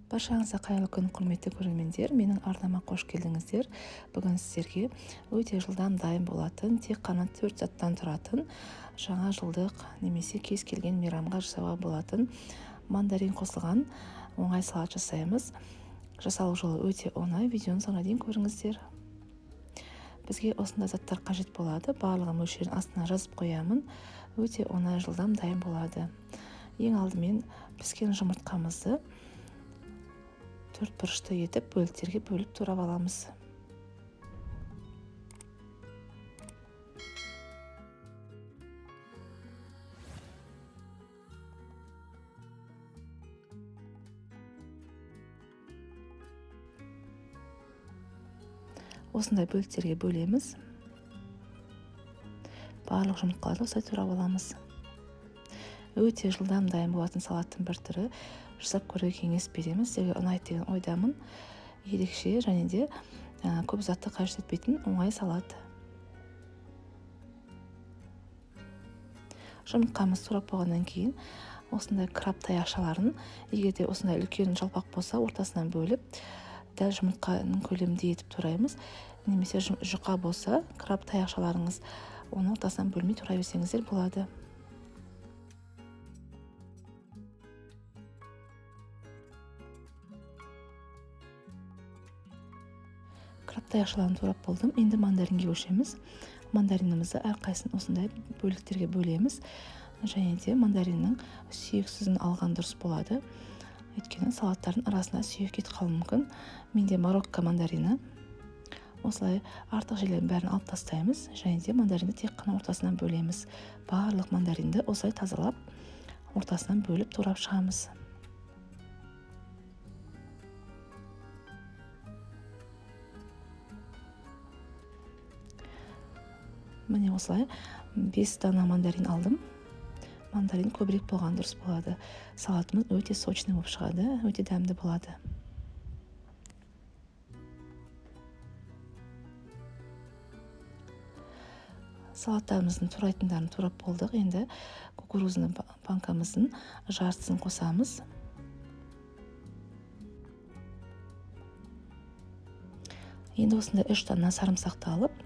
Баршаңызға қайырлы күн, құрметті көрермендер. Менің арнама қош келдіңіздер. Бүгін сіздерге өте жылдам дайын болатын, тек қана 4 заттан тұратын, жаңа жылдық немесе кез келген мейрамға жасауға болатын мандарин қосылған оңай салат жасаймыз. Жасалу жолы өте оңай, видеоның соңына дейін көріңіздер. Бізге осындай заттар қажет болады. Барлығы мөлшерін астына жазып қоямын. Өте оңай, жылдам дайын болады. Ең алдымен піскен жұмыртқамызды 4 бұрышты етіп бөліктерге бөліп турап аламыз. Осындай бөліктерге бөлеміз. Барлық жұмыртқаларды осылай турап аламыз. Өте жылдам дайын болатын салаттың бір түрі. Жасап көруге кеңес береміз. Сіздерге ұнайды деген ойдамын. Ерекше және де көп затты қажет етпейтін оңай салат. Жұмыртқамыз турап болғаннан кейін осындай краб таяқшаларын, егер де осындай үлкен жалпақ болса, ортасынан бөліп, дәл жұмыртқаның көлеміндей етіп тураймыз. Немесе жұқа болса, краб таяқшаларыңыз, оны ортасынан бөлмей турай берсеңіздер болады. Краб таяқшаларын турап болдым. Енді мандаринге көшеміз. Мандаринімізді әрқайсысын осындай бөліктерге бөлеміз. Және де мандариннің сүйексізін алған дұрыс болады. Өйткені салаттардың арасына сүйек кетіп қалуы мүмкін. Менде марокко мандарины. Осылай артық жерлерін бәрін алып тастаймыз. Және де мандаринді тек қана ортасынан бөлеміз. Барлық мандаринді осылай тазалап, ортасынан бөліп турап шығамыз. Міне осылай 5 дана мандарин алдым. Мандарин көбірек болған дұрыс болады. Салатымыз өте сочный болып шығады, өте дәмді болады. Салаттарымыздың турайтындарын турап болдық. Енді кукурузный банкамыздың жартысын қосамыз. Енді осындай 3 дана сарымсақты алып,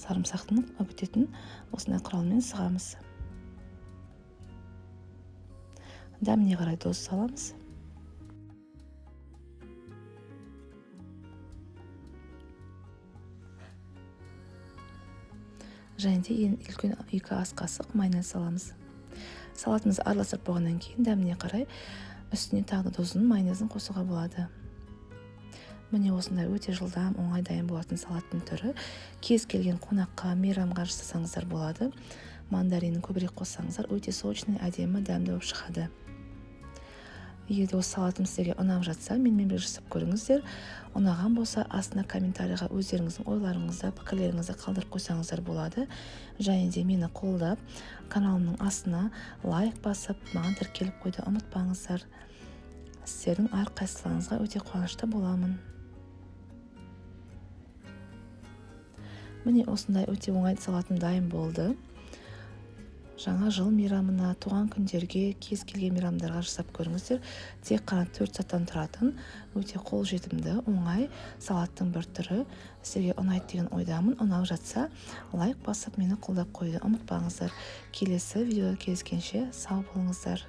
сарымсақтың үгітетін осындай құралмен сығамыз. Дәміне қарай тұз саламыз. Және де ең үлкен 2 ас қасық майонез саламыз. Салатымызды араластырып болғаннан кейін дәміне қарай үстіне тағы да тұзын, майонезін қосуға болады. Міне осындай өте жылдам, оңай дайын болатын салаттың түрі. Кез келген қонаққа, мейрамға жасасаңыздар болады. Мандаринін көбірек қоссаңыздар, өте сочный, әдемі, дәмді болып шығады. Егер де осы салатым сіздерге ұнап жатса, менімен бірге жасап көріңіздер. Ұнаған болса, астына комментарийға өздеріңіздің ойларыңызды, пікірлеріңізді қалдырып қойсаңыздар болады. Және де мені қолдап, каналымның астына лайк басып, маған тіркеліп қоюды ұмытпаңыздар. Сіздердің әрқайсыларыңызға өте қуанышты боламын. Міне осындай өте оңай салатым дайын болды. Жаңа жыл мейрамына, туған күндерге, кез келген мейрамдарға жасап көріңіздер. Тек қана 4 заттан тұратын, өте қолжетімді, оңай салаттың бір түрі. Сіздерге ұнайды деген ойдамын. Ұнап жатса, лайк басып мені қолдап қоюды ұмытпаңыздар. Келесі видеода кездескенше сау болыңыздар.